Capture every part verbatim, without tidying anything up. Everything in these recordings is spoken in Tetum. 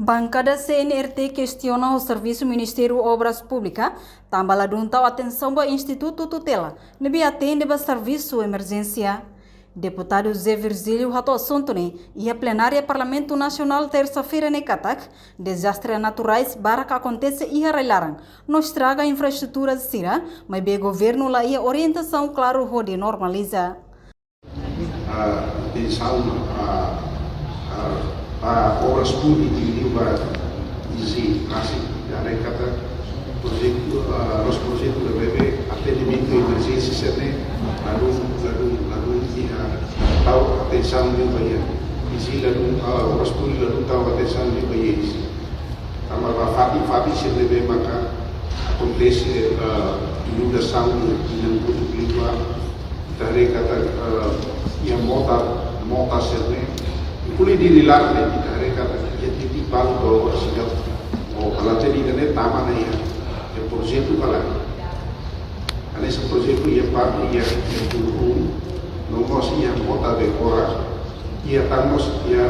Bankada C N R T kestiona ho servisu Ministériu Obras Públikas, tanba ladún tau atensaun ba institutu tutela ne'ebé atende ba servisu emerjénsia. Deputadu Zé Virgílio hato'o asuntu ne'e iha plenária Parlamentu Nasionál tersa-feira ne'e katak, dezastre naturais barak akontese iha rai-laran no estraga infraestrutura sira, maibé governu la iha orientasaun klaru hodi normaliza. Ah, atensaun, ah, ah, ba obras públikas liuliu ba Izé, rasik, haree katak projetu, ah, loos projetu ne'ebé atendimentu emerjénsia sira-ne'e ladún, ladún, ladún iha tau atensaun liu ba iha Izé, ladún, ah, obras públikas ladún tau atensaun liu ba iha Izé. Tanba ba fatin-fatin sira ne'ebé maka akontese, eh, inundasaun iha tinan kotuk liubá, ita haree katak, eh, iha mota, mota sira-ne'e, inklui Dili laran ne'e, ita haree katak iha titik balu to'o agora seidauk, o, alat jadi ne'e tama ona iha, iha projetu ka lae. Hanesan projetu iha parte iha, iha Pulun, no mós iha mota Bekora, iha tan mós iha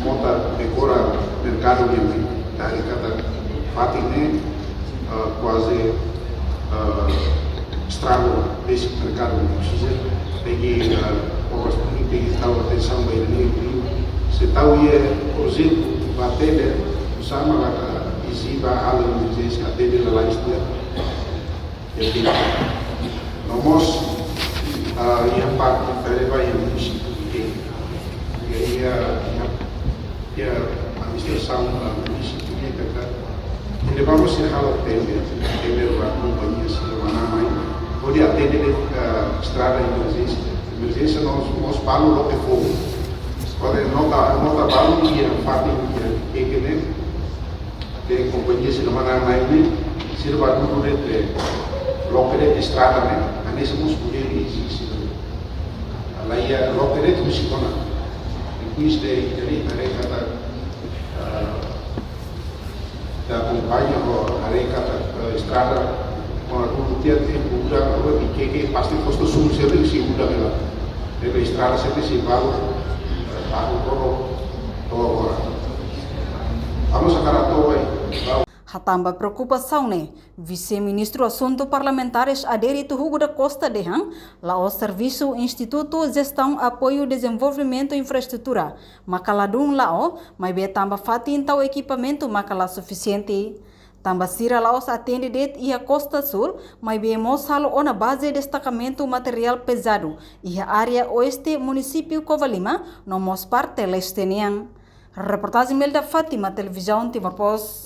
mota Bekora merkadu nian, ita haree katak fatin ne'e, eh, kuaze, eh, estraga, besik merkadu nian. Presiza tenke, eh, obras públikas tenke tau atensaun ba ida-ne'e, se tau iha projetu ba atende, oinsá mak ita hakarak ba halo emerjénsia atende lalais tiha. Jadi, no mós, ah, iha parte ita haree ba iha munisípiu, iha, iha, iha, iha administrasaun, ah, munisípiu, iha katak ita haree ba mós sira halo tender, tender ba kompañia sira manán mai hodi atende de'it, ah, estrada emerjénsia. Emerjénsia no mós, mós balu loke foun. Kuandu nota, nota balu iha fatin iha Keke ne'e, de'it kompañia sira manán mai ne'e, sira bá dudu de'it, loke de'it estrada ne'e, hanesan mós ko'alia iha Izé sira. Laiha loke de'it husik ona. Depois de, jadi, haree katak, eh, ita akompaña ho haree katak, eh, estrada, kuandu dudu tiha tempu udan, agora iha Keke pasti postu sun sira sei udan hela. Jadi estrada sira sei balu, eh, balu roro, to'o agora. Vamos a cara todo, eh. Hatán ba preokupasaun ne'e, Vise-Ministru Asuntu Parlamentares Adérito Hugo da Costa dehan, la'ós servisu Institutu Jestaun Apoiu Dezenvolvimentu Infraestrutura maka ladún la'o, maibé tanba fatin tau ekipamentu maka la sufisiente. Tanba sira la'ós atende de'it iha Kosta Súl, maibé mós halo ona baze destakamentu materiál pezadu iha área oeste munisípiu Covalima, no mós parte leste nian. Reportajen Melda Fátima, Televizaun Timor Post.